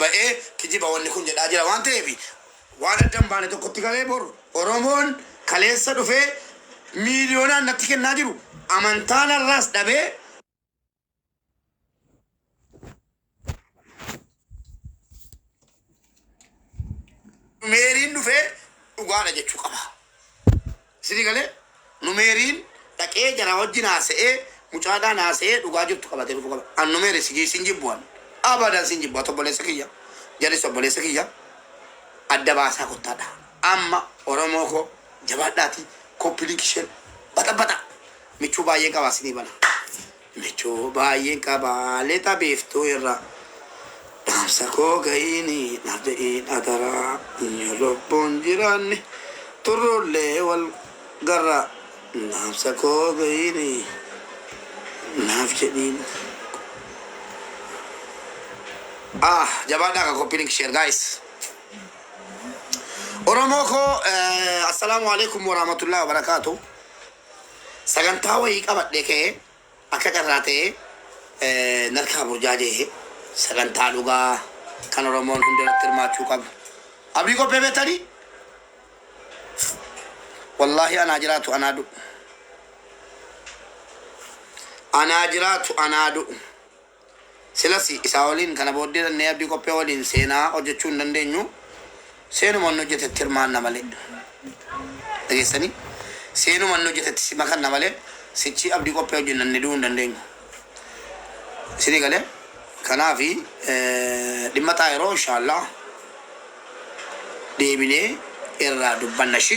ba'ee kijiba wanni kun jedhaa jira waan ta'eef, waan adda hin baane tokkotti galee boru Oromoon kaleessa dhufee miiliyoonaan natti kennaa jiru amantaa narraas dhabee. Numeeriin dhufee dhugaadha jechuu qaba. Isinii galee? Numeeriin dhaqee jara wajjin haasa'ee, mucaadhaan haasa'ee dhugaa jirtu qabatee dhufuu qaba. An Numeeri si sin jibbu an. Abadan sin jibbu. Ati obboleessa kiyya. Jaris obboleessa kiyya. Adda baasaa kottaadha. Amma Oromoo koo jabaadhaatii copy link share baxabaxa. Michuu baay'een qaba isinii bana. Michuu baay'een qaba lixa biiftuu irra. Dhaamsa koo ga'iini naaf jedhiin adaraa. Yoo lubbuun jiraanne turrullee wal garra. Dhaamsa koo ga'iini naaf jedhiin. Ah, jabaadhaa ka copy link share guys. Oromoo koo, assalaamu alaikum warahmatullahi wabarakaatu. Sagantaa wayii qabadhee ka'ee akka carraa ta'ee narkaa burjaaja'e, sagantaa dhugaa kan Oromoon hundi irratti hirmaachuu qabu. Abdii Qophee beektanii? Wallaahi anaa jiraatu anaa du'u. Anaa jiraatu anaa du'u. Silas isaa waliin kana booddee dhannee Abdii Qophee waliin seenaa hojjechuu hin dandeenyu. Seenuma inni hojjetetti hirmaanna malee. Dhageessanii? Seenuma inni hojjetetti si makanna malee sichi Abdii Qophee wajjin dhannee du'uu hin dandeenyu. Isinii galee? Kanaafi dhimma xaayiroo inshaallah deebinee irraa dubbanna shi.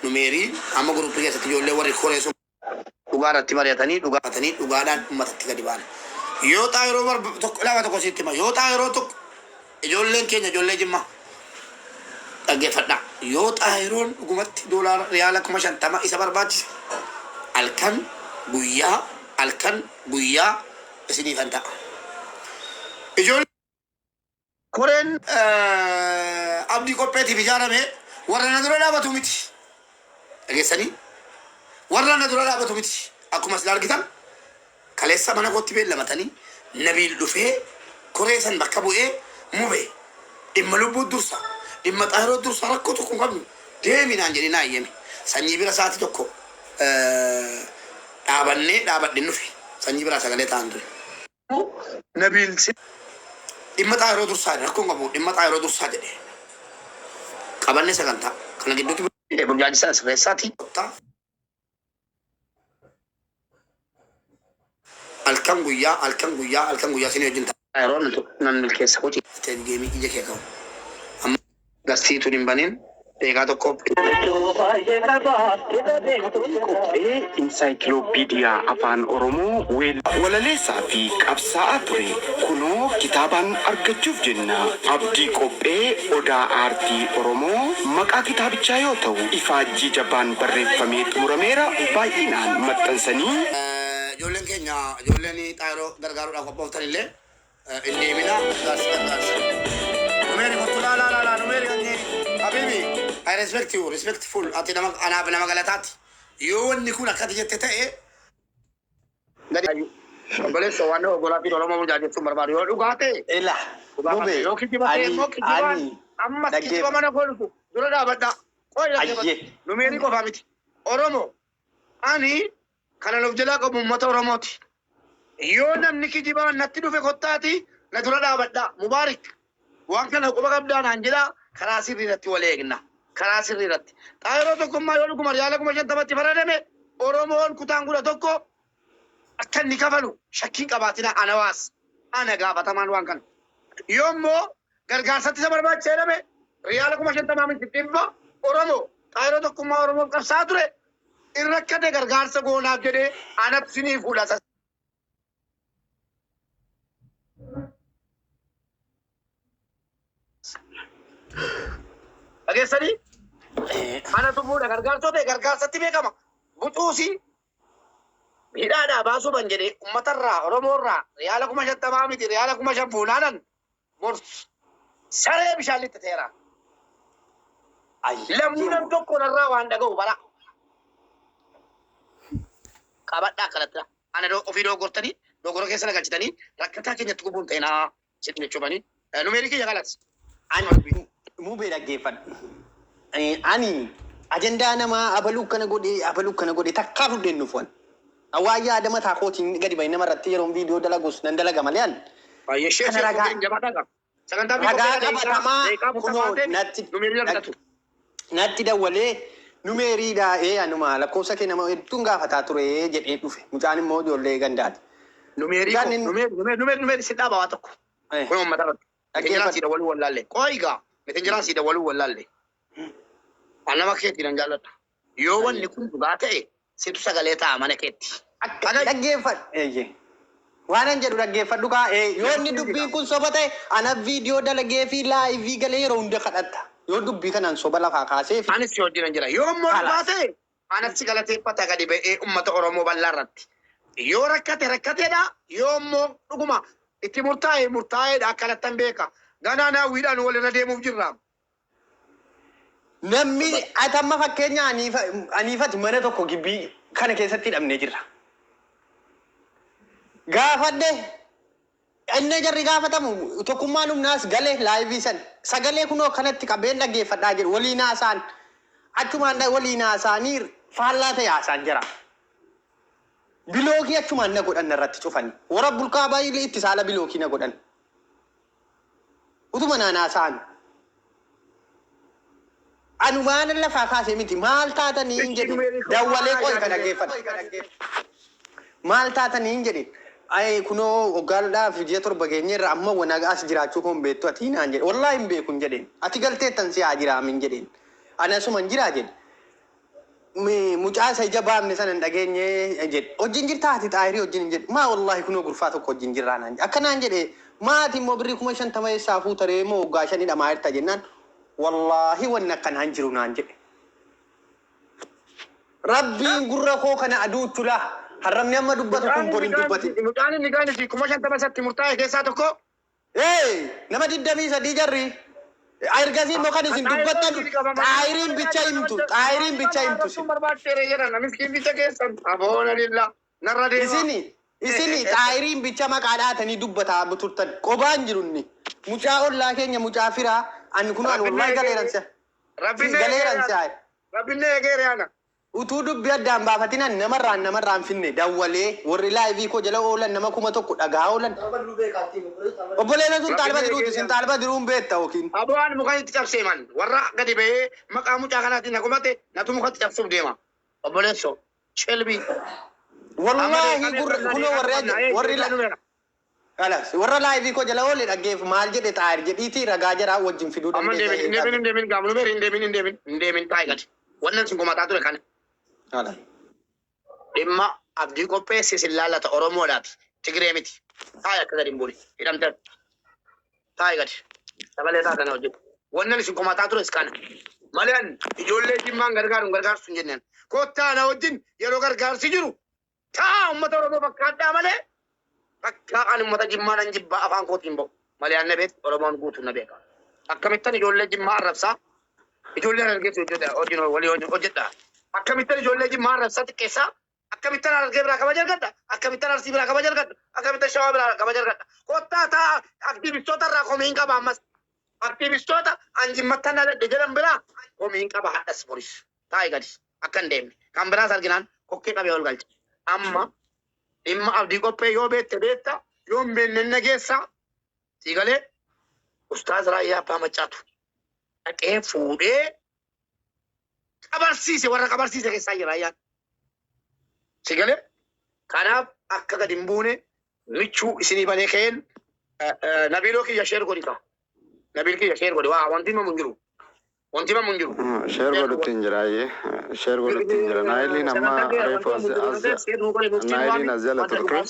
Numeerii amma guruppii keessatti ijoollee warri koree sun dhugaa irratti mari'atanii dhugaa dhugaadhaan ummatatti gadi ba'an. Yoo xaayiroo tokko lama tokko sitti hima. Yoo xaayiroo tokko, ijoolleen keenya ijoollee Jimmaa dhaggeeffadhaa. Yoo xaayiroon dhugumatti doolaara riyaala 50,000 isa barbaachise, halkan guyyaa halkan guyyaa isiniifan ta'a. Ijoollee Koreen Abdii Qopheetiif ijaarame warra na dura dhaabatu miti. Dhageessanii? Warra na dura dhaabatu miti. Akkuma sila argitan kaleessa mana kootti beellamatanii Nabiil dhufee koree san bakka bu'ee mube dhimma lubbuu dursa, dhimma xaahiroo dursa, rakkoo tokko hin qabnu deemi naan jedhee naa eeyyame. Sanyii bira sa'aatii tokko dhaabannee dhaabadhe dhufe. Sanyii biraa sagalee ta'an ture. Nabiil dhimma xaahiroo dursaa jedhe, rakkoon qabu dhimma xaahiroo dursaa jedhe. Qabanne sagantaa kana gidduutti burjaajii sana sirreessaati. Halkan guyyaa halkan guyyaa halkan guyyaa isin wajjin ta'a. Yeroo nan milkeessa qoci. Geemii ija kee qabu. Amma gastiituun hin banin deeqaa tokko. Qophee Insaayikilooppiidiyaa Afaan Oromoo Walaleessaa fi qabsaa'aa ture. Kunoo kitaabaan argachuuf jenna. Abdii Qophee Odaa Aartii Oromoo maqaa kitaabichaa yoo ta'u, ifaajjii jabaan barreeffamee xumurameera. Baay'inaan maxxansanii. Ijoolleen keenya ijoolleen xaayiroo gargaaruudhaaf qophooftan illee hin deemina gargaarsa gargaarsa. Numeeri kottu laa laa laa laa numeeri anni habibi, I respect you, respectful, ati nama anaaf nama galataati. Yoo wanni kun akkati jette ta'e gadi obboleessa waan obbolaa fi Oromoo burjaajessuun barbaadu yoo dhugaa ta'e Ila dhugaa mube kana yoo kijiba ta'e ani immoo kijibaan ani ammas kijiba dhaggeeffa mana koo dhufu dura dhaabadhaa. Qoy dhaggeeffadhu. Ayyee. Numeerii qofaa miti. Oromoo ani kanan of jalaa qabu uummata Oromooti. Yoo namni kijibaan natti dhufe kottaati na dura dhaabadhaa. Mubaarik waan kana quba qabdaa naan jedhaa, karaa sirrii irratti wal eegna. Karaa sirrii irratti. Xaayiroo tokkummaa yoo dhuguma riyaala 50,000tti faradame, Oromoon kutaan 11 akka inni kafalu shakkii qabaatina, ana waas. Ana gaafatamaan waan kana. Yoo immoo gargaarsatti isa barbaachisa jedhame, riyaala 50,000 miti 100 Oromoo xaayiroo tokkummaa Oromoof qabsaa'aa ture in rakkate gargaarsa goonaaf jedhee anatu sinii fuudha. Dhageessanii? Anatu fuudha gargaarsoo ta'e gargaarsatti beekama. Bucuusi hidhaadhaa baasuu ban jedhee uummatarraa Oromoorraa riyaala 50,000 miti riyaala 5,000 fuunaanan bor saree bishaan lixxe ta'eera. Lammuu nam tokko narraa waan dhaga'u bara. Qabadhaa akkanatti. Ana ofii dogoggortanii dogoggora keessa na galchitanii rakkataa keenyatti gubuun ta'inaa jedhu jechuufanii. Numeerii kiyya kalas. Ani mubee dhaggeeffadhu. Ani ajandaa namaa abaluu kana godhe, abaluu kana godhe takkaa fudheen nuuf wan. Waan yaada mataa kootiin gadi bahe nama irratti yeroon viidiyoo dalagus nan dalaga malee an. Baay'ee shee Kana shee ragaa qophiin jabaadhaa qaba. Sagantaa fi ragaa qophii qabatamaa daqiiqaa kunoo afurtamaa ta'e natti numeerii argatu. Natti dawwalee numeeriidha ee anuma lakkoofsa kee nama hedduun gaafataa ture jedhee dhufe. Mucaan immoo ijoollee gandaati. Numeerii Mucaan koo inni numeerii numeerii numeerii numeerii si dhaaba waa tokko. Kun uummata irratti. Metenjeraan dhaggeeffadhu. sii dawwaluu wallaalle. Qooyi gaa metenjeraan sii dawwaluu wallaalle. An nama keetii nan jaalladha. Yoo wanni kun dhugaa ta'e situ sagalee ta'a mana keetti. Akka Dhaga'i. dhaggeeffadhu. Eeyyee. Waan an jedhu dhaggeeffadhu kaa. Yoo inni Namatti dubbiin gaa. kun soba ta'e ana viidiyoo dalagee fi laayivii galee yeroo hunda kadhatta. Yoo dubbii kanaan soba lafaa kaasee fi Anis si wajjin jira. Yoo immoo dhugaa kalaas. ta'e anatti galateeffata gadi ba'ee uummata Oromoo bal'aa irratti. Yoo rakkate rakkateedha. Yoo immoo dhuguma itti murtaa'e murtaa'eedha akkanattan beeka. Ganaa naawwiidhaan walirra deemuuf jirra. Namni ati amma fakkeenya aniifati mana tokko gibbii kana keessatti hidhamnee jirra. Gaafadhe inni jarri gaafatamu tokkummaan humnaas gale laayivii san sagalee kunoo kanatti qabeen dhaggeeffadhaa jedhu waliin haasaan achumaan waliin haasaanii faallaa ta'e haasaan jira. Bilookii achumaan na godhan irratti cufani. Warra bulkaa baay'ee itti saala bilookii na godhan. Utuma naan haasa'an. Anumaan lafaa kaasee miti maal taatanii hin jedhin dawwalee qoy kan dhaggeeffadhu. Maal taatanii hin jedhin. Ay kunoo waggaadhaaf ji'a 7 geenyeerra amma wana as jiraachuu koo hin beektu ati naan jedhe. Wallaahi hin beeku hin jedheen. Ati galteettan si haa jiraamin jedheen. Ani asuma hin jiraa jedhe. Mucaa isa ija baafne sana hin dhageenye jedhe. Wajjin jirtaa ati xaahirii wajjin hin jedhe. Maa wallaahi kunoo gurfaa tokko wajjin jirraa naan jedhe. Akka naan jedhe maa ati immoo birrii 50,000 eessaa fuuta ree moo waggaa shanidha maa jirta jennaan wallaahi wanni akkanaa hin jiru naan jedhe. Rabbiin gurra koo kana aduuchu laa. Harrabni amma dubbatu Mucaan kun inni bor hin kaan dubbatin. Mucaan inni kaan isii 50,000 isatti murtaa'e keessaa tokko. Ee nama 23 jarri. Ergasii immoo kan isin dubbattan xaayiriin bicha himtu. Xaayiriin bicha himtu isin. Barbaachisee jedhan miskiin bicha keessan aboona lilla narra deema. Isini isini xaayiriin bicha maqaa dhaatanii dubbataa turtan. Qobaan jiru inni. Mucaa ollaa keenya mucaa firaa ani kunoo ani wallahi galeeran si'a. Rabbin Galeeran si'a. Rabbin eegeere ana. Utuu dubbii addaan baafatin ani namarraan namarraan finne dawwalee warri laayivii koo jala oolan nama 1000 dhagaa oolan. Obboleessa sun xaalba diruuti isin xaalba diruun beekta yookiin. Aboo ani muka itti cabsee man warra gadi ba'ee maqaa mucaa kanaatiin na komate natu mukatti cabsuuf deema. Obboleesso shelbii. Wallaahi gurra kunoo warri warri Kalas warra laayivii koo jala oole dhaggeef maal jedhe xaayir jedhiitii ragaa jaraa wajjin fiduu Amma hin deemin hin deemin hin deemin gaamnu beeri hin deemin hin deemin hin deemin taa'i gadi. Wannan sin komataa ture kana. Kalas. Dhimma abdii qopheesse sin laallata Oromoodhaati. Tigiree miti. Taa'i akka gadi hin buune. Hidhamte. Taa'i gadi. Sagalee taatana hojjetu. Wannan isin komataa tures kana. Malee an ijoollee jimmaan gargaaru hin gargaarsu hin jenneen. Kottaa na wajjin yeroo gargaarsi jiru ta'a uummata Oromoo fakkaadhaa malee takkaa ani uummata jimmaa nan jibbaa afaan kootiin ba'u. Malee an na beeku Oromoon guutuu na beeka. Akkamittan ijoollee jimmaa arrabsaa ijoollee harargeetti hojjedha hojii walii hojjedha. Akkamittan ijoollee jimmaa arrabsaa xiqqeessaa akkamittan harargee biraa kabaja argadha akkamittan arsii biraa kabaja argadha akkamittan shawaa biraa kabaja argadha. Kottaa ta'a aktiivistoota irraa komii hin qaba ammas. Aktiivistoota an jimmattan dhaladhe jedhan biraa komii hin qaba hadhas boris. Taa'i gadi akka hin deemne. Kan biraas arginaan kokkee qabee ol galcha. Amma dhimma abdii qophee yoo beekte beekta yoo hin beekne hin dhageessa. Sii galee Ustaaz Raayyaa Abbaa Maccaatu dhaqee fuudhee qabarsiise warra qabarsiise keessaa jira Raayyaan. Si galee kanaaf akka gadi hin buune michuu isinii banee ka'een Nabiiloo kiyya sheer godhi kaa. Nabiil kiyya sheer godhi waa wanti himamu hin jiru. Wanti himamu hin jiru. Sheer godhutti hin jira ayyee. Sheer godhutti hin jira. Naayiliin amma reefu as as Naayiliin as jala turte.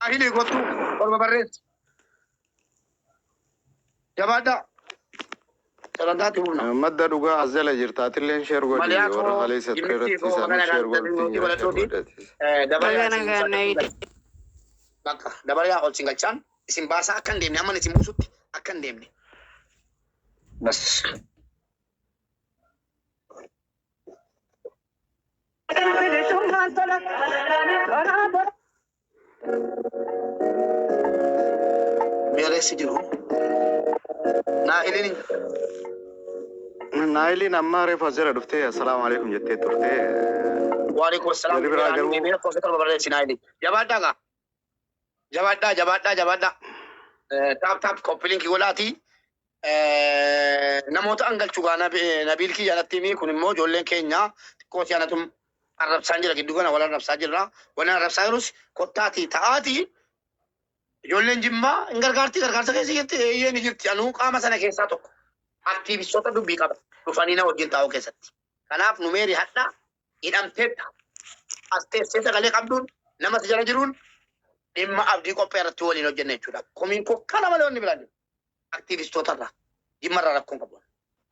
Naahilii kottu orma barreessi. Jabaadhaa. Sagantaatti humna. Madda dhugaa as jala jirta. Atilleen sheer godhi Maliyaa warra koo kaleessa ture jimmitti irratti koo isaanis magana sheer godhutti hin gaazexaa jira. Sheer baladhuuti. godhatis. Dabalee Baga isin nagaan buusaa naayide. Bakka dabalee ol sin galchaan isin baasaa akka hin deemne amma isin buusutti akka hin deemne. Bas. Barreessi jiru. Naahiliin Naayiliin amma reefu as jala dhuftee assalaamu alaikum jettee turte. Waalaikum assalaam. Jarri biraa garuu Lakkoofsa 7 barreessi Naahiliin. Jabaadhaa gaa. Jabaadhaa, jabaadhaa, jabaadhaa. Tap tap copy link godhaati. Namoota an galchuu gaa Nabiil kiyya natti himi. Kun immoo ijoolleen keenya xiqqoo si anatum arrabsaan jira, gidduu kana wal arrabsaa jirra. Wal arrabsaa jirus kottaatii ta'aatii ijoolleen Jimmaa hin gargaartii, gargaarsa keessa jirti, eeyyee ni jirti. Anuu qaama sana keessaa tokko. Aktiivistoota dubbii qaba dhufanii na wajjin taa'uu keessatti. Kanaaf numeeri hadha hidhamteetta. As teessee sagalee qabduun nama si jala jiruun dhimma Abdii Qophee irratti waliin hojjenna jechuudha. Komiin koo kana malee wanni biraan jiru. Aktiivistoota irraa Jimma irraa rakkoon qabu.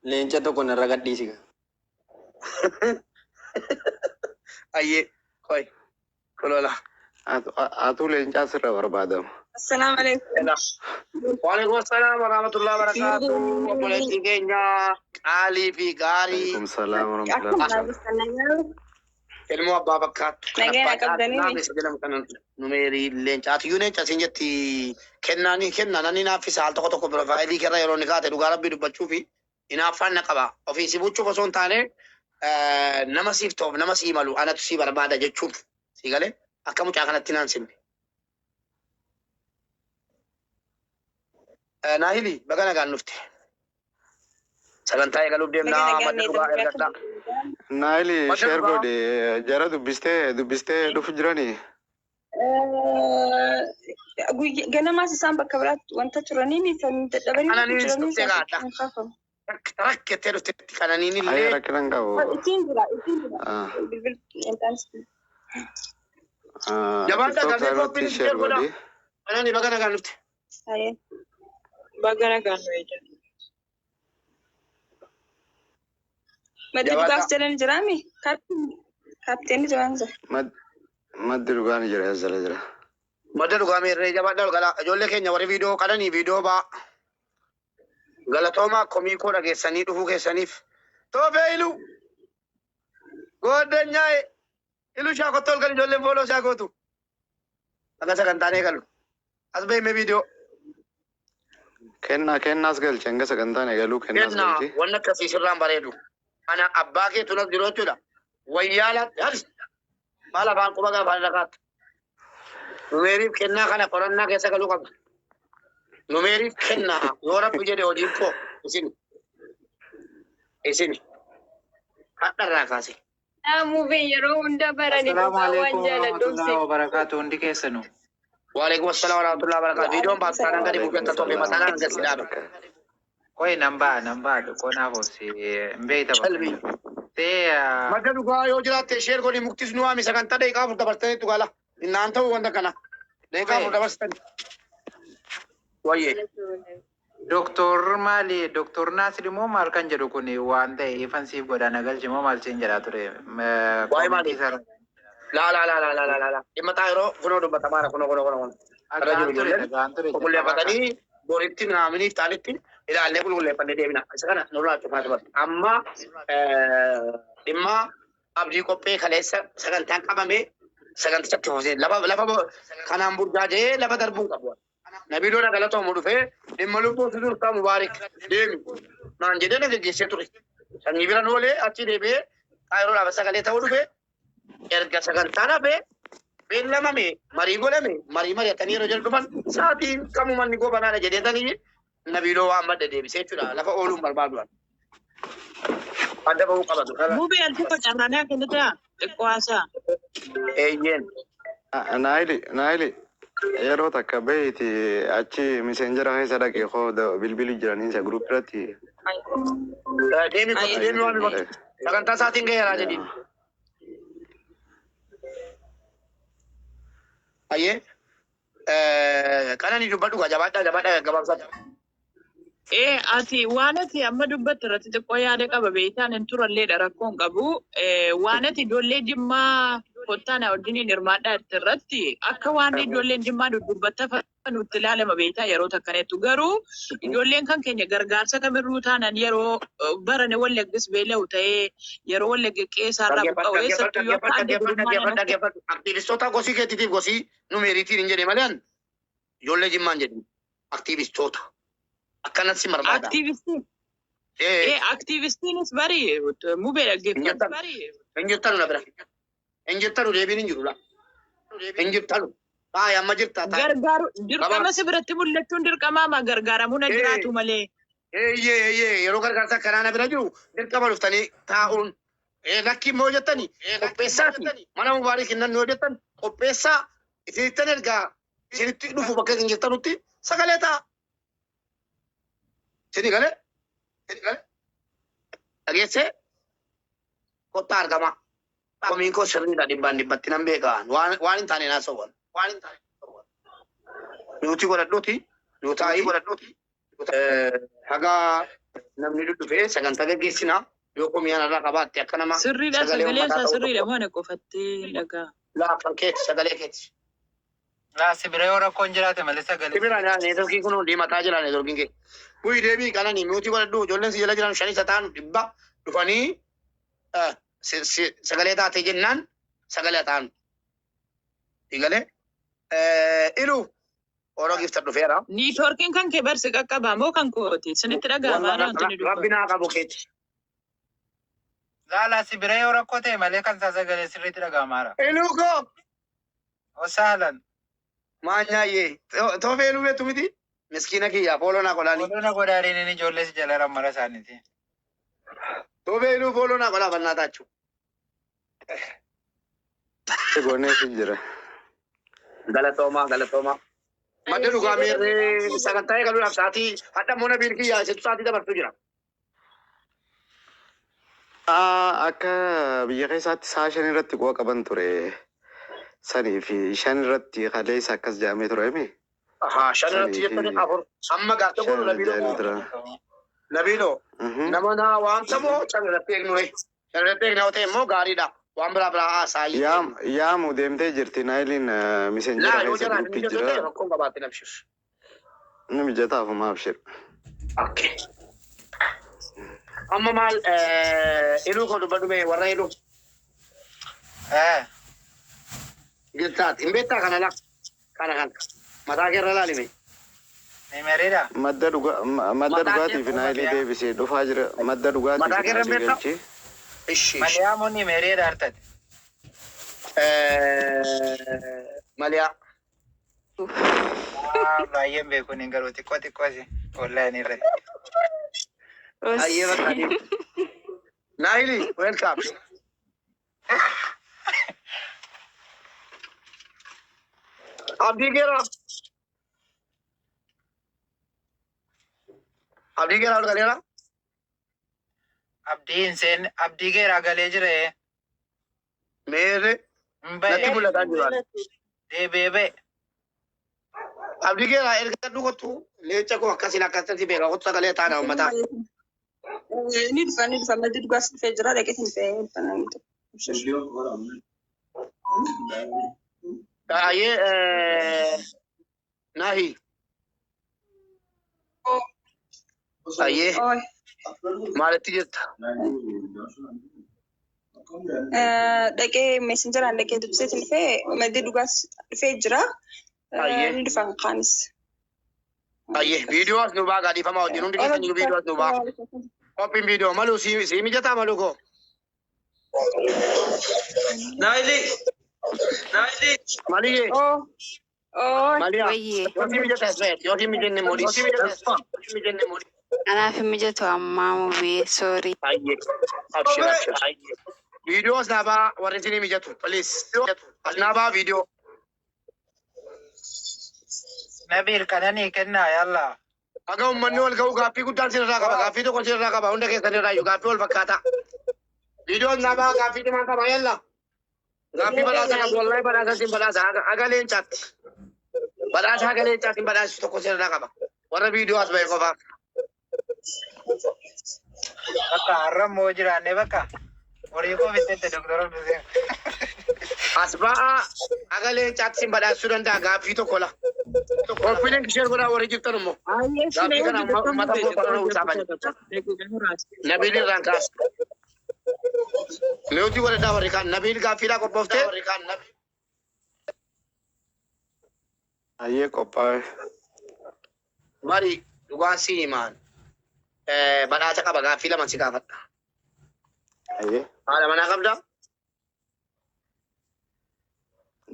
Leenca tokko narra gadhiisi. Ayyee koy kolola. Atuu leencaa sirra barbaadama. Assalamu alaikum. Waalaikum assalam warahmatullahi wabarakatuh. Obboleettii keenya qaalii fi gaarii. Alaikum salaam warahmatullahi Akkuma wabarakatuh. nagaa Ilmoo abbaa fakkaattu. Kan Nagaa abbaa qabdanii caalaa isa jedhamu kanan numeerii leencaati iyyuu leenca siin jetti kennaanii kenna namni naaffisa al tokko tokko piroofaayilii kerra yeroo inni kaate dhugaa rabbii dubbachuu fi hinaaffaan na qaba. Ofii si bulchuuf osoo hin taane, nama siif ta'uuf nama sii malu anatu sii barbaada jechuuf sii galee akka mucaa kanatti naan simne. Naahili, baga nagaan dhufte. Sagantaa eegaluuf Baga deemnaa nagaan madda dhugaa eegalu. ergadhaa. Naayili Madda share dhugaa. godhi, jara dubbistee dubbistee dhufu jiranii. Ganamaas isaan bakka biraatti wanta turaniin kan dadhabanii Qananiinis jiranii dhuftee gaadha. kan kaafamu. Rakkettee dhufteetti qananiin Ayya, illee. rakkina hin qabu. Ittiin jira, ittiin jira. Ah, Bilbil intaan ah, Jabaadhaa TikTok galmee irratti qophiin share share godhaa. godhi. Qananii, baga nagaan dhufte. Baga nagaan nu eegan. Maddi Jabaadhaa. dhugaas jalan jiraami? Kaapteenii jiraan jira. Maddi dhugaan jira, as jala jira. Madda dhugaa meerree? Jabaadhaa galaa. Ijoollee keenya warri viidiyoo qananii viidiyoo baa. Galatoomaa komii koo dhageessanii dhufuu keessaniif. Toofee iluu. Gooddanyaa'e. Iluu shaakottoo ol kan ijoolleen fooloo shaakootu. Akka sagantaan eegalu. As beemee viidiyoo. Kennaa, kennaas galchi, hanga sagantaan eegaluu kennaas Kennaa galchi. wanni akkasii sirraan bareedu. Ana abbaa keetu nas jiru jechuudha. Wayyaala yaadis. Maal afaan quba gaafa irra kaattu. Numeeriif kennaa kana qorannaa keessa galuu qabda. Numeeriif kennaa yoo rabbi jedhe hojiin koo isin isin hadharraa kaase. Naamuu yeroo hunda baranii Assalaamu dhugaa waan alaikum jaaladhuuf warahmatullahi wabarakatuh, hundi keessanuu. Waalaikum assalam warahmatullahi wabarakatuh. Viidiyoon baatu taanaan gadi buufetta tofe masalaan hanga si dhaabe. Qoy, nan ba'a, nan ba'a, xiqqoo naaf obsi, hin beekta bakka Qalbii. jiru. Ta'ee Madda dhugaa yoo jiraatte share godhi, muktis nu waami, sagantaa daqiiqaa 4 dabartaniitu gala. Innaan ta'uu wanta kana. Daqiiqaa 4 dabarsitani. Wayyee. Doktor maali, Doktor Naasir immoo maal kan jedhu kun waan ta'e ifan siif godha na galchi moo maal siin jedhaa ture. Waa'ee maali? Laa laa laa laa laa laa laa. Dhimma xaa yeroo kunoo dubbatamaadha, kunoo kunoo kunoo. Irra jiru Dhagaan ture, ijoolleen dhagaan ture jalqabaa kan. qulqulleeffatanii boritti naaminiif taalitti ilaallee qulqulleeffannee deebina. Isa kana nurraa cufaa dubarti. Amma dhimma Abdii Qophee kaleessa sagantaan qabame sagantichatti fufee lafa lafa kanaan burjaajee lafa darbuu hin qabu. Nabiiloon galatoomu dhufee dhimma lubbuu si dursaa mubaarik deemi naan jedhee na geggeessee ture. Sanyii bira noolee achi deebi'ee kaayiroodhaaf sagalee ta'uu dhufe. Erga sagantaan hafee beellamame marii godhame marii mari'atanii yeroo jedhu dhufan sa'aatiin kamuu manni koo banaadha jedheetanii Nabiiloo waan madda deebisee jechuudha, lafa ooluun barbaadu. Adda bahuu qabatu. Mubee, al tokko carraanaa kennitaa xiqqoo haasaa. Eeyyeen. Naayili, Naayili, yeroo takka bahiiti achi Messenger keessa dhaqee koo bilbilu jiranii isa group irratti. Deemi kottu, deemi waan kottu. Sagantaa isaatiin gaheeraa jedhiin. Ayyee. Qananii, dubbadhu gaa, jabaadhaa, jabaadhaa, gabaabsaa. Ee, ati waan ati amma dubbatte irratti xiqqoo yaada qaba, beektaan hin turalleedha, rakkoon qabu. Waan ati ijoollee Jimmaa kottaa na wajjiniin hirmaadhaa irratti akka waan ijoolleen Jimmaa dudubbatta nutti ilaalama beektaa yeroo takkanettu, garuu ijoolleen kan keenya gargaarsa kamirruu taanan yeroo barane Wallaggas beela'u ta'ee yeroo Wallagga qeessaarraa Dhaggeeffadhu, buqqa'u dhaggeeffadhu, eessattuu yoo dhaggeeffadhu, akka adda dhaggeeffadhu, durummaa dhaggeeffadhu, dhaggeeffadhu. Aktiivistoota gosii keetiitiif gosii numeeriitiin hin jedhe malee an ijoollee Jimmaan jedhu. Aktiivistoota. Akkanatti si barbaada. Aktiivistiin. Ee Aktiivistiinis bari mubee hin dhaggeeffatu. jirtanu. Hin jirtanu na bira. Hin jirtanu deebiin hin jiru laa. Hin jirtanu. Taa'i amma jirta taa'i. Gargaaru dirqama Gabaa. si biratti mul'achuun dirqamaa ma gargaaramuun Ee jiraatu malee. eeyyee eeyyee yeroo gargaarsa akkanaa na bira jiru dirqama dhuftanii taa'uun. Lakki immoo jettani qopheessaati mana mubaarik hin nannu yoo jettan qopheessaa isinittan ergaa isinitti dhufu bakka isin jirtanutti sagalee ta'a. Isinii galee isinii galee dhageessee kottaa argamaa. Komiin koo sirriidha dhibbaan dhibbatti nan beeka waan waan hin taane naasawwan. Waan hin taane nuti godhadhuuti nu taa'ii godhadhuuti. Haga namni dhufee sagantaa gaggeessinaa yoo komii anarraa qabaatte akka nama Sirriidha sagalee sagaleen uummataa isaa ta'uu sirriidha tokko moo ana qofattee dhagaa. laafan keeti sagalee keeti. Laa sibira yoo rakkoon jiraate malee sagalee. Sibira neetworkiin kun hundi mataa jira neetworkiin kee. Bu'ii deebii qananii miutii godhadhu ijoolleen si jala jiran shan isa ta'an dhibba dhufanii sagalee taatee jennaan sagalee ta'an. Digalee ilu oroo gifta dhufeera. Niitworkiin kan kee barsi qaqqabaa moo kan kooti? Isinitti dhaga'amaa wanti ni Rabbi dubbatu. naa qabu keeti. Laa laa sibira yoo rakkoo ta'e malee kan isaa sagalee sirriitti dhaga'amaara. Iluu koo Osaalan. maanyaayyee toofee iluu beektu miti miskiina kiyyaa fooloo naa qolaanii. Fooloo na godhaariin inni ijoollee si jala rammara isaaniiti. Toofee iluu fooloo naa qolaa bannaa taachuu. Goonee si jira. Galatoomaa galatoomaa. Madda dhugaa meerree sagantaa eegaluudhaaf sa'aatii hadha immoo nabiin kiyyaa isitu sa'aatii dabartuu jira. Akka biyya keessaatti sa'a 5 irratti quba qaban ture. Sanii fi 5 irratti kaleessa akkas jedhamee ture himi. Ahaa, 5 irratti Sanii fi jettanii 4. Amma gaafa 5 godhu irratti Nabiiloo jedhamee ture. Nabiiloo nama naa waamsamoo 5 irratti eegnu ree. 5 irratti eegna yoo ta'e immoo gaariidha. Waan biraa biraa haasa'aa Yaam yaamu deemtee jirti Naayiliin miseenjera Laa yoo keessa jaraan guruppii mijatu ta'e jira. rakkoon qabaatte nabshir. Ni mijataaf maaf shir. Okay. Amma maal iluu koo dubbadhu mee warra iluu jirtaati. Hin beektaa kana laa kana kana mataa keerra laalime. Ni mereedha. Madda dhugaa madda Mataa dhugaatii fi kee Naayilii deebisee dhufaa jira. Madda dhugaatii Mataa fi keerra hin Naayilii beektaa? galchee. Ishi ishi. Maliyaa moo ni mereedha hartati. Maliyaa. Baay'een beeku ni garuu xiqqoo xiqqoo si online irratti. Ayyee bakka deemu. Naayilii welcome. Abdii Geeraa. Abdii Geeraa ol galeera. Abdii hin seen abdii geeraa galee jira. Meerre Hin natti ba'e. mul'ataa jiru. Deebi'ee ba'e. Abdii Geeraa erga dhugatu leenca koo akkasiin akkasitti beeka kottu sagalee taana uummataa. Ni dhufa ni dhufa maddi dhugaas dhufee jira dhaqeetiin dhufee dhufa namni tokko. Ayyee Naahi. Ayyee Oy. maalitti jirta? Dhaqee messengeraan dhaqee dubbiseetiin dhufee maddi dhugaas dhufee jira. Ayyee. Ni dhufa kaanis. Ayyee viidiyoo as nu baa gaadhiifama wajjin hundi keessan iyyuu viidiyoo as nu baa. Qophiin viidiyoo maluu si si mijataa maluu koo. Naayilii. Naayilii. Maliyyee Oh. Oh. maliyaa. Wayyee. Yoo si mijata as yoo si mijanne moodii. Yoo si mijata yoo si mijanne moodii. Anaaf hin mijatu ammaa mubee sorry. Ayyee abshir abshir. Ayyee. Viidiyoo as naa baa warri isinii mijatu please. As naa baa viidiyoo. Nabiil kananii kennaa yalla. Haga uummanni wal ga'u gaaffii guddaan sirraa qaba. Gaaffii tokko sirraa qaba. Hunda keessan irraa iyyuu gaaffii wal fakkaataa. Viidiyoo as naa baa gaaffii cimaa qaba yalla. Gaaffii badhaasa qabu wallahi badhaasa sin badhaasa haga leencaatti. Badhaasa haga leencaatti hin badhaasisu tokko sirraa qaba. Warra viidiyoo as ba'e qofaaf. Bakka har'a immoo jiraanne bakka horii koo bitteette doktora Hussein. As ba'aa haga leencaatti sin badhaasisuu danda'a gaaffii tokko la. Qophiileen kishee godhaa warri jirtan immoo. Ayyee sila Gaaffii kana hojii uummata beekamu immoo uwwisaa bane. Nabiil irraan kaasa. Mi'uutii godhadhaa warri kaan. Nabiil gaaffiidhaa qophooftee. Ayyee qophaa'e. Bari dhugaan si himaan badhaasa qaba gaaffii lama si gaafadha. Ayyee. Haadha manaa qabdaa?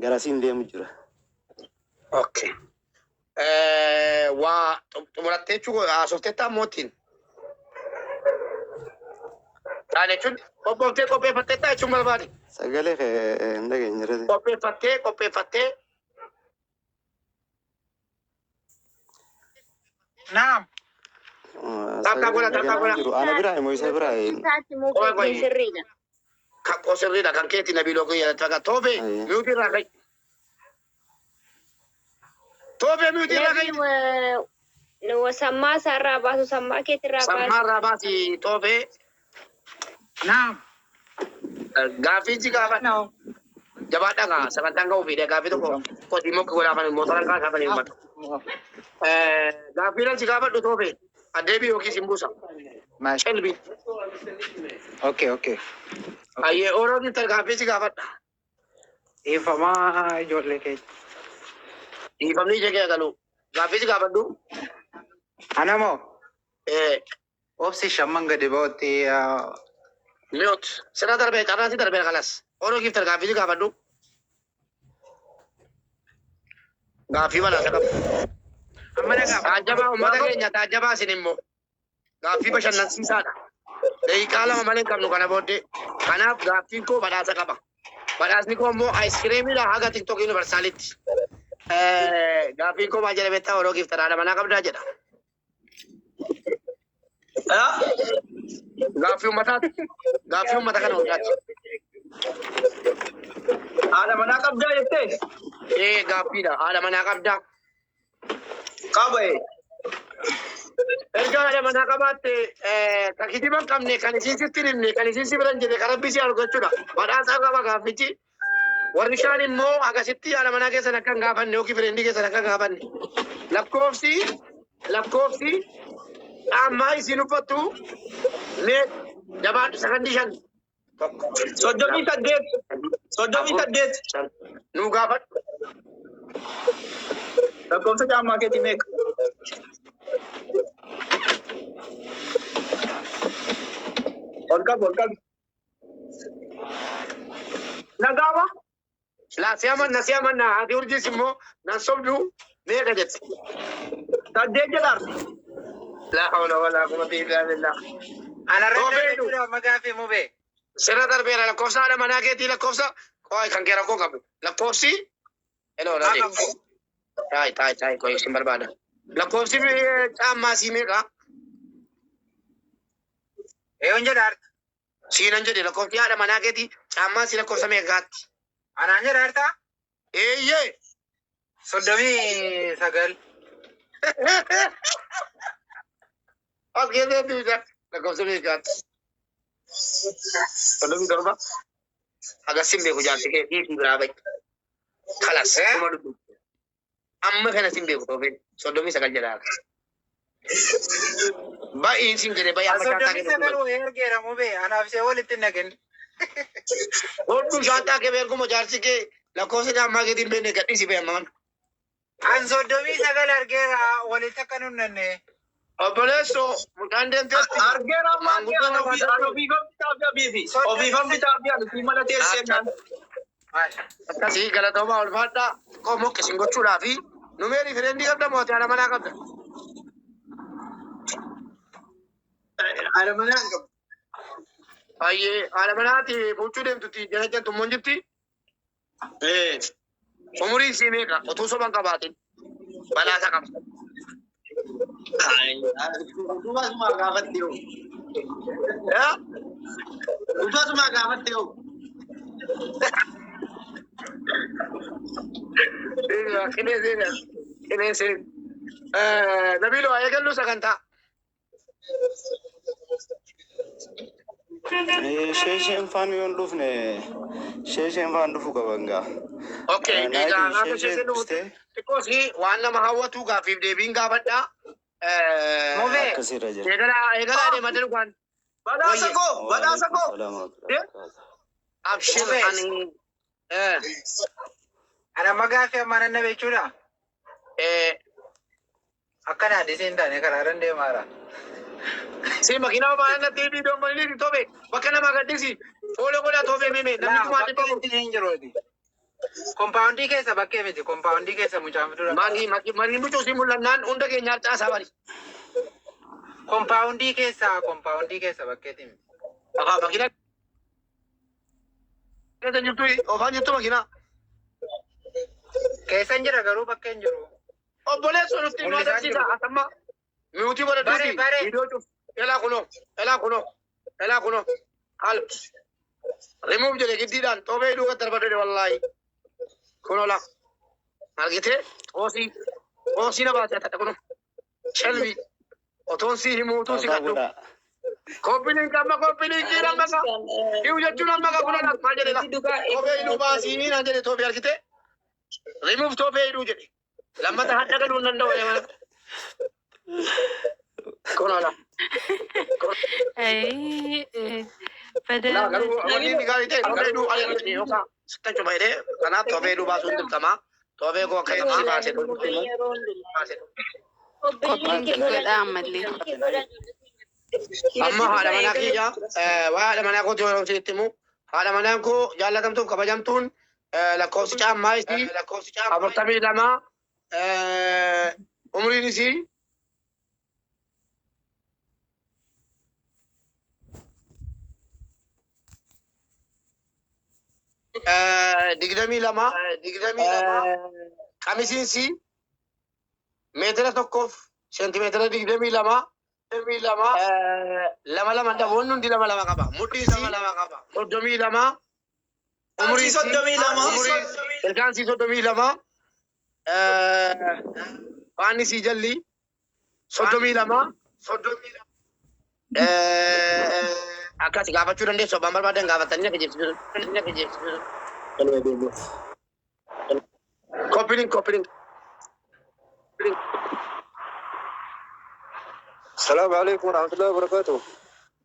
Garasiin deemu jira. Okay. Waa xumurattee jechuun haasofteetta ammoo ittiin. Taan jechuun qophooftee qopheeffatteetta jechuun barbaade. Sagalee kee hin dhageenye irratti. Qopheeffattee qopheeffattee. Naam. Takka godha, Sagalee takka dhageenyaa godha. jiru. Ana biraa immoo isa biraa. Isaatti Qoy muufee qoy. sirriidha. Kakkoo sirriidha kan keetti nabiiloo kiyya natti fakkaata. Toofee Ayyee. mute irraa ka'i. Toofee mute irraa ka'i. Nabii sammaa isaarraa baasu sammaa keetirraa baasu. Sammaa irraa baasi toofee. Naam. Gaaffii si gaafadha. Jabaadhaa kaa sagantaan ga'uu fiidee gaaffii tokko qotii mokki godhaafan motora kaasafanii uummata. Gaaffii nan si gaafadhu toofee adeebii yookiin sin buusa. Maal? Celbi. Okay. Ayyee ooloo giftar gaaffii si gaafadha. Dhiifamaa ijoollee keenya. Dhiifamni ija kee galu. Gaaffii si gaafadhu. Ana moo? Obsi shamman gadi ba'utti. Mute. Sirra darbee carraan si darbee kalas. Ooloo giftar gaaffii si gaafadhu. Gaaffii balaasa qabu. Amma na gaafadhu. Taajjabaa uummata keenya taajjabaa isin immoo. Gaaffii bashannansiisaadha. Daqiiqaa 2 malee hin qabnu kana booddee. Kanaaf gaaffiin koo badhaasa qaba. Badhaasni koo immoo aayiskiriimiidha haga TikTok Universalitti. Gaaffiin koo maal jedha beektaa yeroo giftar haadha manaa qabdaa jedha. Gaaffii uummataati. Gaaffii uummata kana hundaati. Haadha manaa qabdaa jettee? Ee gaaffiidha. Haadha manaa qabdaa. Qaba. Erga haadha manaa qabaatte kan kijiba hin qabne kan isiin sitti hin himne kan isiin si bira hin jirre kan rabbi si argachuudha. Badhaasa qaba gaaffichi. Warri kaan immoo akkasitti haadha manaa keessan akka hin gaafanne yookiin friend keessan akka hin gaafanne. Lakkoofsi ammaa isiin uffattu mee jabaadhu sakandii 5. 1. 38. 38. 5. Nuu gaafadhu. Lakkoofsa caammaa keetii meeqa? Ol qabi ol qabi. Nagaama. Laa si amanna si amanna haati urjiis immoo nan sobdu meeqa jette. 8 jedhaarti. Laa hawla walaa quwwata illaa billah. Anarra Toofee jechuudha amma gaaffii mubee. Sirra darbeera lakkoofsa haadha manaa keetii lakkoofsa qoy kan kee rakkoo qabu lakkoofsi hello Maa raadi qabu? taai taai taai qoy isin barbaada lakkoofsi caammaa sii meeqa? Eeyoon jedhaarti. Siinan jedhe lakkoofsi haadha manaa keetii caammaa sii lakkoofsa meeqaatti? Anaan jedhaarta? Eeyyee. 39. As keessatti bisa lakkoofsa meeqaatti? 37. Agas sin beeku jaarsi kee dhiisii biraa bahi. Kalas kuma dubbi. Amma kana sin beeku toofeen 39 jedhaa. Ba'iin sin jedhe ba'i amma shaantaa Soddomii kee sagal dhuguu. wayii argeera mubee anaaf ishee walitti hin naqin. Hodhu shaantaa kee beekuma jaarsi kee lakkoofsa caammaa keetiin beekne gadhiisi bee amma mana. An 39 argeera walitti akka nun nanne. Obboleessoo mucaan deemteetti. Argeera amma Maanguddoon argeera ofii afaan ofiifan bitaa fi abiifi. Ofiifan bitaa fi ani mana teessee naan. Akkasii galatoomaa ulfaadhaa xiqqoo moqqisiin gochuudhaa fi numeerii friend qabda mootii haadha manaa qabda. Haadha manaa hin qabu. Baay'ee haadha manaati fuuchuu deemtutti jala jettu immoo jirti. Umuriin sii meeqa utuu soban qabaatin balaasa qaba. Utuu asumaa gaafatte yoo. Yaa? Utuu asumaa gaafatte yoo. Qilee seena qilee seena. Nabiiloo eegallu sagantaa. Sheesheen faan yoo hin dhufne sheesheen faan dhufuu qaban gaa. Okay, egaa Naayilii gaafa sheeshee sheesheen dhufutti dhuftee xiqqoo si waan nama hawwatu gaaffiif deebiin gaafadhaa. Mubee. Akkasirra jira. Eegalaa eegalaa deemaa dhugaan. Badhaasa koo badhaasa koo. Salaam warahmatullahi wabarakatuh. Abshir Mubee. ani. Ana amma gaaffii ammaa nan dhabe jechuudha. Akka naa dhiisee hin taane karaa dandeemaara. Si makiinaa baay'ee natti viidiyoon bal'inni tobe bakka namaa gaddisi. Fooloo godhaa tobe mime namni Laa kumaa bakka 400. itti hin jiru. Kompaawundii keessa bakkee miti. Kompaawundii keessa mucaan fidura. Mani mani mucuu si mul'annaan hunda keenya harcaasaa bari. Kompaawundii keessa bakkeetti miti. Afaa makiinaa keessa jirtu oofaan jirtu makiinaa. Keessa hin jira garuu bakkee hin jiru. Obboleessoo nutti nu Mul'isaan agarsiisa jiru. asamma. Mute Bare godhadhuuti bare. viidiyoo cuf. Elaa kunoo elaa kunoo elaa kunoo qalb. Remove jedhe giddiidhaan toobee hidhuu kan darbadhe wallaahi. Kunoo la argitee xoosii xoosii na baasee tadha kunoo. Shelbi otoon si himuutuu si Taataa kadhu. godhaa. Copy link amma copy link amma ka. Hiu jechuun amma ka kunoo la maal jedhe la. Toobee hidhuu baasii naan jedhe toobee argitee. Remove toobee hidhuu jedhe. Lammata hadda galuu hin danda'u mana. Kunoo la. Ayii Laa garuu badaa wanni inni gaarii ta'e toobee hidhuu ali yookaan sitta cuma jedhee kanaaf toobee hidhuu baasuun dirqama. Toobee koo akka itti baasee tolchutti immoo baasee. Copy link godhaa ammallee. Amma haadha manaa kiyya waa haadha manaa kooti yeroo isinitti himu haadha manaan koo jaallatamtuuf kabajamtuun lakkoofsi caammaa isii 42, umriin isii 22, qamisiin isii meetira 1f seentimeetira 22, lama lama dhaboonni hundi lama lama qaba. Mudhiin isii 32, umriin isii 32. Ilkaan isii 32, faanni isii jalli 32. Akkas gaafachuu dandeessu abbaan barbaadan gaafatanii akka jechisiisu. Copy link, copy link. السلام عليكم ورحمة الله وبركاته.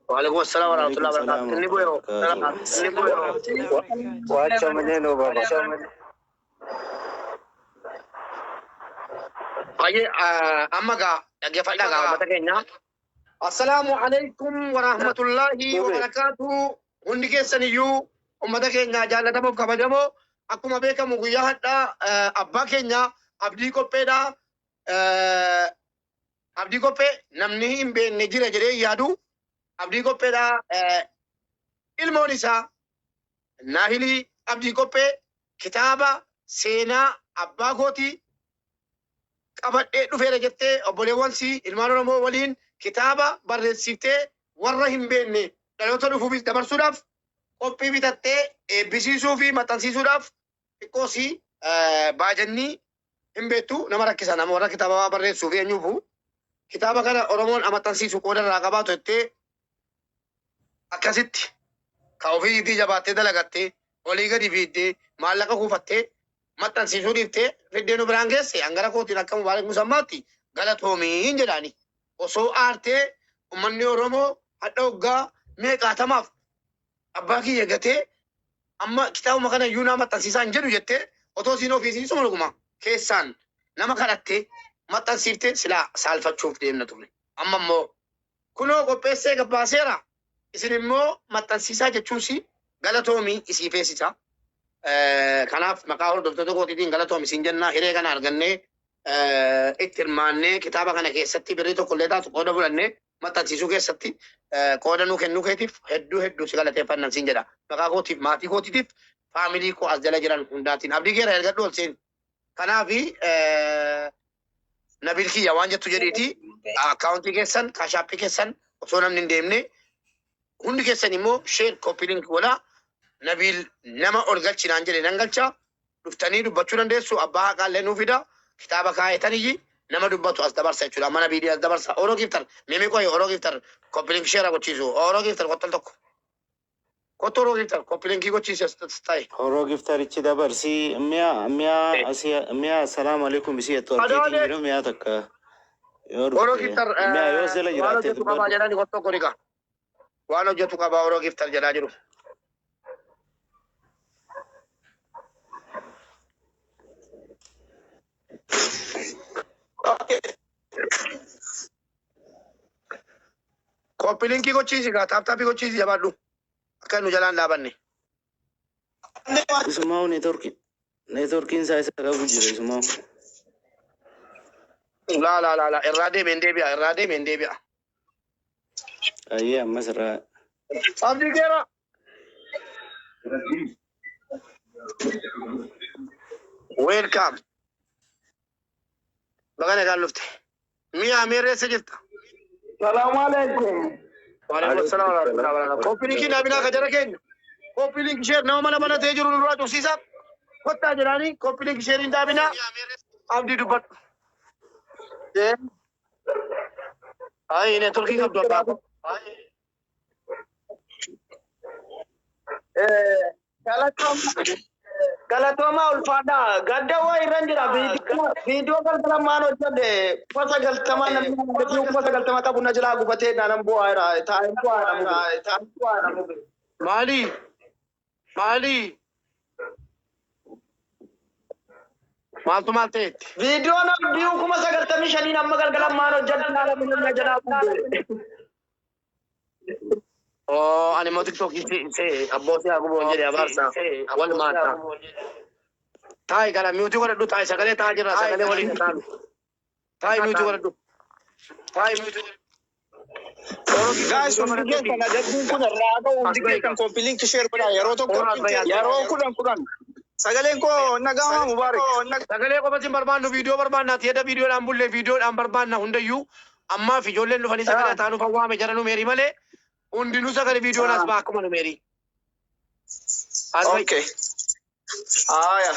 وعليكم السلام ورحمة وعليكم الله السلام وبركاته. Inni ورحمة bu'ee الله وبركاته. inni bu'ee. Wacha maneno baba. Baay'ee amma gaa dhaggeeffadhaa gaa uummata keenya. Assalaamu alaikum warahmatullahi wabarakaatu. Hundi keessan iyyuu uummata keenya jaallatamuuf kabajamoo akkuma beekamu guyyaa hadhaa abbaa keenya Abdii Qopheedha. Abdii Qophee namni hin beekne jira jedhee yaadu. Abdii Qopheedha. Ilmoon isaa Naahilii Abdii Qophee kitaaba seenaa abbaa kootii qabadhee dhufeera jettee obboleewwan si ilmaan Oromoo waliin kitaaba barreessiftee warra hin beekne dhaloota dhufuufis dabarsuudhaaf qophii bitattee eebbisiisuu fi maxxansiisuudhaaf xiqqoo si baajannii hin beektu nama rakkisa nama warra kitaaba barreessuu fi eenyuufu kitaaba kana Oromoon maxxansiisu qooda irraa qabaatu jettee akkasitti ka ofiitii jabaattee dalagattee olii gadi fiiddee maallaqa kuufattee maxxansiisuu dhiiftee fiddee nu biraan geesse hangara kootiin akka Mubaarak Musammaatti galatoomiin jedhaani. Osoo aartee uummanni Oromoo hadha hoggaa meeqaatamaaf abbaa kiyya gatee amma kitaabuma kana iyyuu naa maxxansiisaa hin jedhu jettee otoo siin ofiisii suma dhuguma keessaan nama kadhattee maxxansiiftee silaa saalfachuuf deemna turre. Amma immoo kunoo qopheessee gabbaaseera isin immoo maxxansiisaa jechuun si galatoomii isii feesisa. Kanaaf maqaa hordoftoota kootiitiin galatoomi siin jennaa hiree kana argannee itti hirmaannee kitaaba kana keessatti birrii tokko illee taatu qooda fudhannee maxxansiisuu keessatti qooda nuu kennuu keetiif hedduu hedduu si galateeffannan siin jedha. Maqaa kootiif maatii kootiitiif family koo as jala jiran hundaatiin. Abdii keera ergadhu ol seen. Kanaafi Nabil kiyya waan jettu jedhiiti akkaawuntii keessan Cash App keessan osoo namni hin deemne hundi keessan immoo share, copy link godhaa. Nabil nama ol galchinaan jedhe nan galcha. Dhuftanii dubbachuu dandeessu. Abbaa haqaallee nuu fida. Kitaaba kaayetaniyyi nama dubbatu as dabarsa jechuudha. Mana biidii as dabarsa. Oroo gifter mimi qoy oroo gifter copy link share gochiisu. Oroo gifter qottal tokko. Kottu oroo gifter copy link gochiisi as ta'e. Horoo gifterichi dabarsii mi'a mi'a asii mi'a assalaamu alaikum isii jettu argeetiin Adoole. jiru mi'a takka yoo Oroo dhufte gifter mi'a yoo jala waan jiraatte hojjetu qabaa dubbadhu. jedhani kottu tokko dhiqa. Waan hojjetu qabaa oroo gifter jedhaa jiru. Copy linkii gochiisi gaa tap tapii gochiisi jabaadhu. Akka nu jalaan dhaabanne. Isumaa'u networkii networkiin isaa isa qabu jira isumaa'u. Laa laa laa laa irraa deemeen deebi'a irraa deemeen deebi'a. Ayyee ammas irraa. Abdii geera. Welcome. Baga nagaan dhufte. Mi'a meerreessa jirta. Salaamu alaikum. Waalaikum salaam wa rahmatullahi wa barakatuh. Copy linkii dhaabinaa ka jara keenya. Copy link share nama mana mana ta'ee jiru nurraa cufsiisa. Kottaa jedhaanii copy link share hin dhaabinaa. Abdii dubbadhu. Ayi networkii qabdu abbaa koo. Galatooma ulfaadhaa. Gadda waa irra jira. Viidiyoo galgala maan hojjedhe 90,000 namni 90,000 qabu na jalaa gubatee naanan bu'aa jira. Taa'ee bu'aa jira. Maali? Maali? Maaltu maal ta'etti? Viidiyoon abdii 95,000 amma galgala maan hojjedhe naanan na jalaa gubate. Oh, ani immoo tiktookii se abbootii haa guboon jedhe abaarsa. Wal maata. Taa'i kana mute godhadhu taa'i sagalee taa'aa jirra sagalee waliin taa'u. Taa'i mute godhadhu. Taa'i mute godhadhu. Guys, hundi keessan adabbiin kun irraa ga'u hundi keessan copy link share godhaa yeroo tokko yeroo kudhan kudhan. Sagaleen koo nagaama Mubaarik. Sagalee qofatti hin barbaannu viidiyoo barbaanna ati edda viidiyoodhaan bullee viidiyoodhaan barbaanna hundayyuu ammaaf ijoolleen dhufanii sagalee taanuuf awwaame jara nu meerii malee hundinuu sagalee viidiyoon as ba'a akkuma nu meerii. As ba'i. Okay. Aya.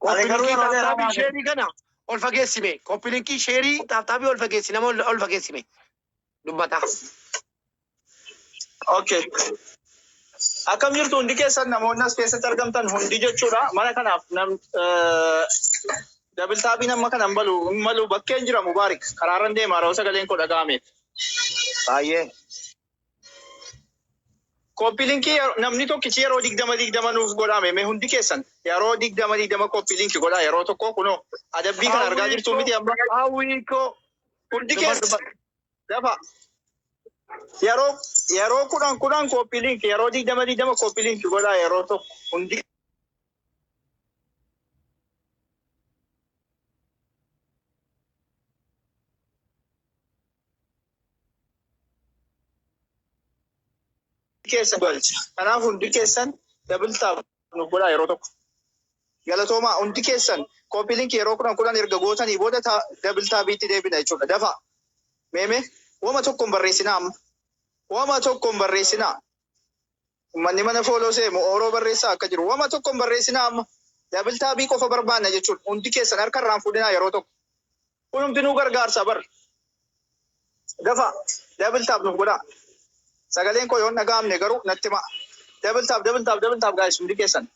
Copy linkii tap tapii shareii kana ol fageessime. Copy linkii shareii tap tapii ol fageessi nama ol fageessime. Dubbata. Okay. Akkam jirtu hundi keessan namoonni as keessatti argamtan hundi jechuudha. Mana kanaaf nam double tapiin amma kana hin balu hin malu bakkeen jira Mubaarik karaarran deema yeroo sagaleen koo dhaga'ameef. Baay'ee. Copy linkii namni tokkichi yeroo 20 20 nuuf godhame mee hundi keessan yeroo 20 20 copy linkii godhaa yeroo tokko kunoo adabbii kana argaa jirtu miti amma. Hawwiikoo. Hundi keessan dafa yeroo 10 10 copy linkii yeroo 20 20 copy linkii godhaa yeroo tokko hundi. Keessan galcha. Kanaaf hundi keessan double tap nuuf godhaa yeroo tokko. Galatoomaa hundi keessan copy linkii yeroo 10 10 erga gootanii booda double tapiitti deebina jechuudha. Dafa. Meeme wama tokko hin barreessinaa amma. Wama tokko hin barreessinaa. Uummanni mana follow seemu ooroo barreessaa akka jiru. Wama tokko hin barreessinaa amma. Double tapii qofa barbaanna jechuudha. Hundi keessan harka irraan fuudhinaa yeroo tokko. Kunumti nuu gargaarsa bar. Dafa double tap nuuf godhaa. Sagaleen koo yoo hin dhaga'amne garuu natti himaa. Double tap double tap double tap guys hundi keessan.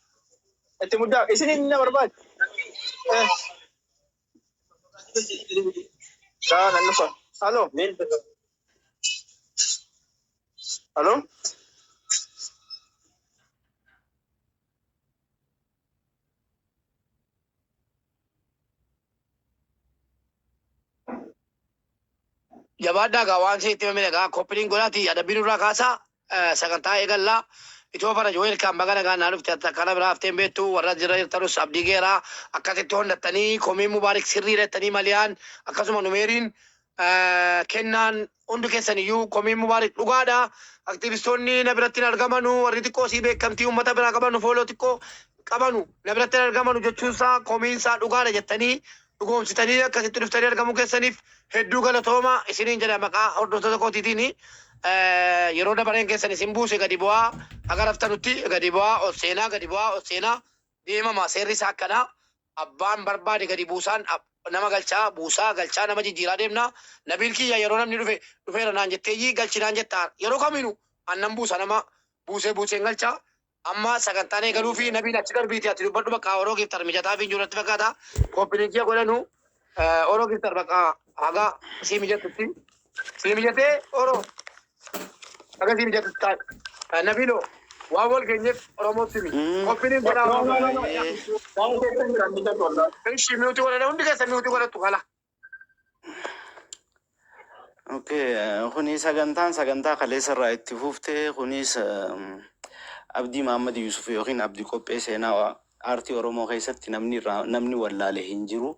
Itti muddaa isin inni na barbaade. Gaa nan dhufa. Halo. Halo. Jabaadhaa gaa waan isin itti himame gaa copy link godhaati adabbii nurraa kaasaa sagantaa eegallaa. Itoo fara welcome baga nagaan naa dhufte akkana biraa hafteen beektu warra jira jirtanus abdii geeraa akkasitti hondattanii komiin mubaarik sirrii jettanii maliyaan akkasuma numeeriin kennaan hundi keessan iyyuu komiin mubaarik dhugaadha. Aktivistoonni na biratti hin argamanu warri xiqqoo sii beekamtii uummata biraa qabanu follow xiqqoo qabanu na biratti hin argamanu jechuunsaa komiinsaa dhugaadha jettanii dhugoomsitanii akkasitti dhuftanii argamuu keessaniif hedduu galatooma isiniin jedha maqaa hordoftoota kootiitiin. Yeroo dabareen keessan isin buuse gadi bu'aa haga raftanutti gadi bu'aa ol seenaa gadi bu'aa ol seenaa deemama seerri isaa akkanaa abbaan barbaade gadi buusaan nama galchaa buusaa galchaa nama jijjiiraa deemna. Nabiil kiyya yeroo namni dhufe dhufeera naan jetteeyyii galchi naan jettaa yeroo kamiinu annan buusa nama buusee buuseen galchaa. Amma sagantaan eegaluu fi Nabiil achi darbiiti ati dubbadhu bakka oroo gifter mijataa fi injuratti fakkaata. Copy linkii godhanu oroo gifter bakka haga sii mijatutti sii mijatee oroo haga sii mijatutti ta'a. Nabiiloo. Waan wal geenyeef Oromootti himi. Copy link godhaa Oromoo. Ishi mute godhadha, hundi keessa mute godhattu kala. Okay, kuni sagantaan sagantaa kaleessa irraa itti fufte. Kunis Abdii Mahammad Yusuf yookiin Abdii Qophee seenaa aartii Oromoo keessatti namni irraa namni wallaale hin jiru.